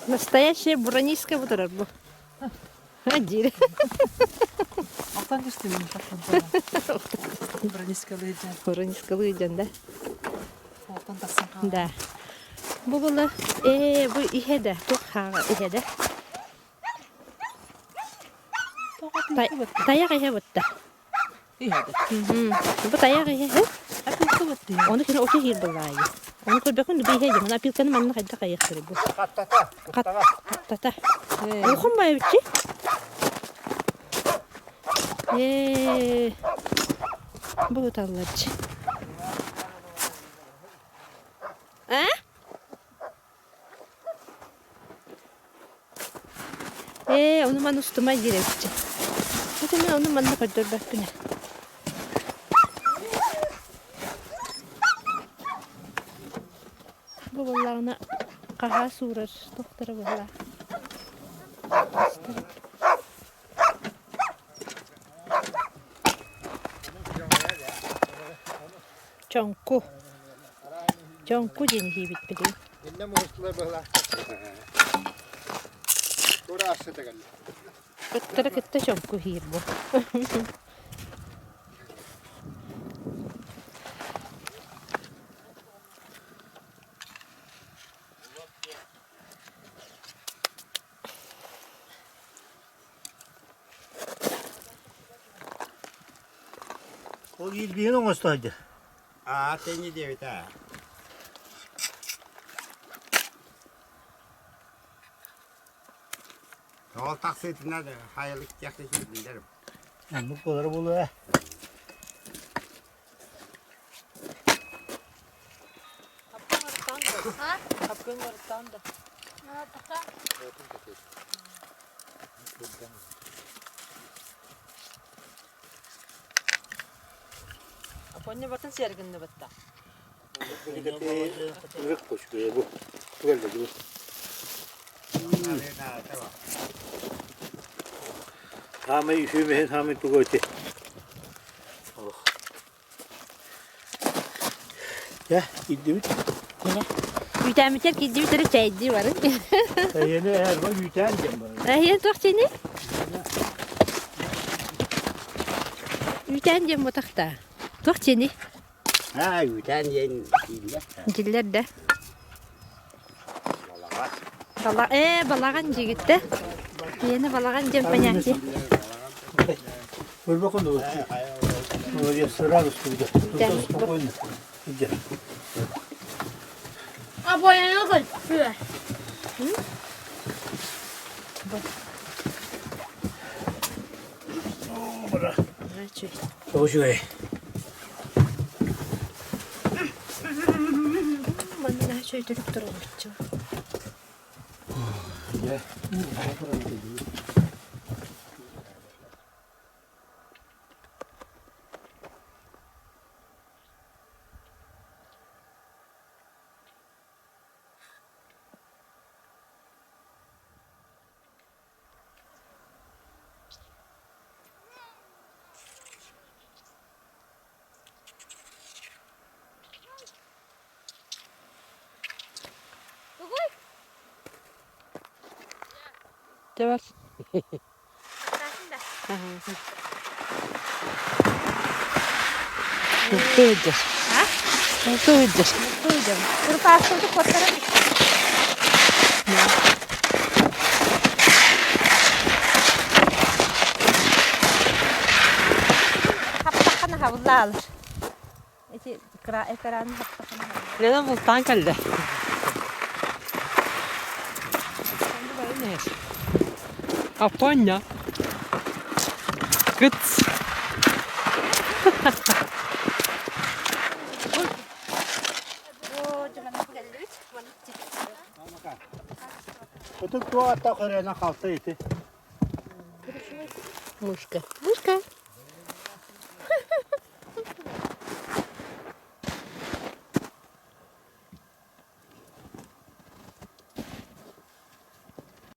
Настоящая буранийская бутарар бу. Диир. Алтан түстүм Буранискалыы дьон. Буранискалыы дьон да. Алтан тахсан хаалла. Да. Бу була ээ бу иһэ да туох хааҕа иһэ да. Тайах иһэ бутта. Бу тайах иһэ. Ону кини оту иһиир былаайы. Ону көрбөкүн бу иһэ дьэ. Опилканы манна хайдах хайыахтары бу. Хаттата. Хаттата. Улахан баайбыччы. Ээ. Бу ыталларчы. А? Ээ, ону маны устума диэбиччэ. Ити мин ону манна көрдөрбөппүн ээ. Бу буоллаҕына хаһаа суурар тохторо буоллаах. Чоҥку. Чоҥку диэн иһиибит билигин. Иннэ муустулар быһылаахтар. Тура ассы кэллэ. Ыттара кытта чоҥку иһиир бу. Ол илбиһин оҥостойду. Аа, тэҥи диэбит аа. Тоҕол тахсыытына да хайалык тиэхтэ киирдилэр. Оннук буолара буолуо. Хапкын барыттаан да. Апоння батын сиэргинни батта. Хаамай үсүмэһин хаамай тугу ити. Дьэ, киирдибит. Үүтээммитигэр киирдибит эрэ чэйдии барын. Эйиэнэ эрба үүтээн диэн барар. Эйиэн туох диэний? Үүтээн диэн бутахта. Туох диэний? Аа, үүтээн диэн дииллэр. Диллэр да. Балаҕан. Бала ээ, балаҕан дьигиттэ. Иэнэ балаҕан диэн понятие. Глубоко Молодец, сразу скажу. Спокойно. Иди. А бояны көр. Үчүгэй. Манна чөйтөрүк турабыччы. Дьэ, Дьэ бар. Тыыдьар. Сылдьар. Сылдьабын. Кырпааскыбыты куоттаран Хаптаххана хабыллаалар. Ити экраны хаптаххана Лена бултаан кэллэ. Аппаанньа. Кыт. Ытык туо аттах өрөөнө халта ити. Мышка. Мышка.